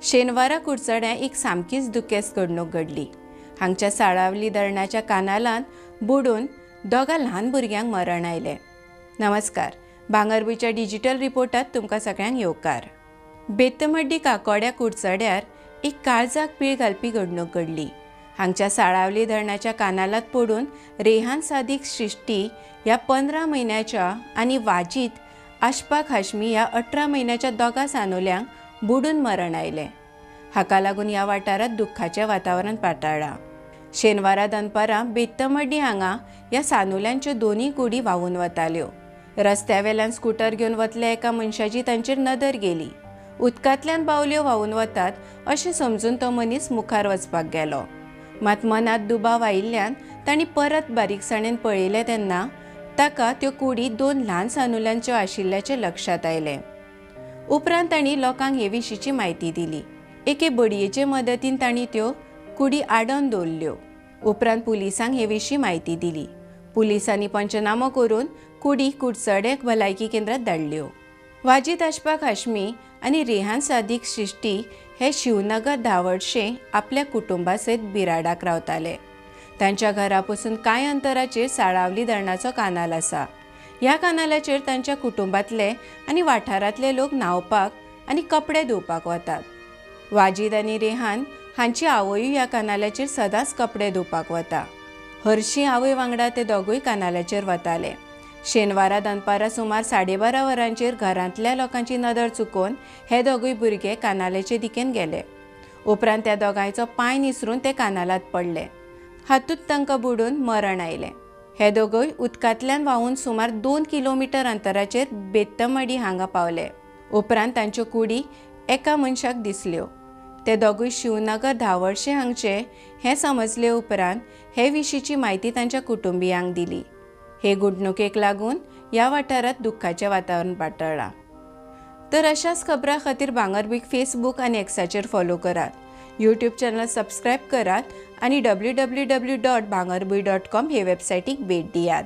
शेनवारा कुडचड्यां एक सामकीच दुखेस्त घडणूक घडली. हांगच्या साळावली धरणाच्या कानालांत बुडून दोगां ल्हान भुरग्यांक मरण आयलें. नमस्कार, भांगरभूंयच्या डिजिटल रिपोर्टात तुमकां सगळ्यांक येवकार. बेतमड्डी काकोड्या कुडचड्यार एक काळजाक पीळ घालपी घडणूक घडली. हांगच्या साळावली धरणाच्या कानालांत पडून रेहान सादीक सृष्टी ह्या 15 म्हयन्याच्या आनी वाजीद आशपाक हाशमी ह्या 18 म्हयन्याच्या दोगां सानुल्यांक बुडून मरण आयलें. हाका लागून ह्या वाठारांत दुख्खाचें वातावरण पातळ्ळां. शेनवारा दनपारां बेतमड्डी हांगा ह्या सानुल्यांच्यो दोनूय कुडी व्हांवून वताल्यो. रस्त्या वेल्यान स्कूटर घेवन वतल्या एका मनशाची तांचेर नदर गेली. उदकांतल्यान बावल्यो व्हांवून वतात अशें समजून तो मनीस मुखार वचपाक गेलो. मात मनांत दुबाव आयिल्ल्यान तांणी परत बारीकसाणेन पळयलें तेन्ना ताका त्यो कुडी दोन ल्हान सानुल्यांच्यो आशिल्ल्याचें लक्षांत आयलें. उपरांत तांणी लोकांक हे विशींची म्हायती दिली. एके बडयेचे मदतीन तांणी त्यो कुडी आडोवन दवरल्यो. उपरांत पुलिसांक हे विशीं म्हायती दिली. पुलिसांनी पंचनामो करून कुडी कुडचडें भलायकी केंद्रात धाडल्यो. वाजीद आशपाक हाशमी आनी रेहान सादीक सृष्टी हे शिवनगर धावडशें आपल्या कुटुंबा सयत बिराडाक रावताले. तांच्या घरा पसून कांय अंतराचेर साळावली धरणाचो कानाल आसा. ह्या कानालाचेर तांच्या कुटुंबांतले आनी वाठारांतले लोक न्हांवपाक आनी कपडे धुवपाक वतात. वाजीद आनी रेहान हांची आवयूय ह्या कानालाचेर सदांच कपडे धुवपाक वता. हरशीं आवय वांगडा ते दोगूय कानालाचेर वताले. शेनवारा दनपारां सुमार 12:30 वरांचेर घरांतल्या लोकांची नदर चुकोवन हे दोगूय भुरगे कानालाचे दिकेन गेले. उपरांत त्या दोगांयचो पांय निसरून ते कानालांत पडले. हातूंत तांकां बुडून मरण आयलें. हे दोगूय उदकांतल्यान व्हांवून सुमार 2 किलोमिटर अंतराचेर बेतमडी हांगा पावले. उपरांत तांच्यो कुडी एका मनशाक दिसल्यो. ते दोगूय शिवनगर धावडशें हांगचे हें समजले उपरांत हे विशींची म्हायती तांच्या कुटुंबियांक दिली. हे घडणुकेक लागून ह्या वाठारांत दुख्खाचें वातावरण पातळ्ळां. तर अशाच खबरां खातीर भांगरभूंयक फेसबूक आनी एक्साचेर फॉलो करात, यूट्यूब चॅनल सबस्क्रायब करात आनी www.bhangarbhuin.com हे वेबसायटीक भेट दियात.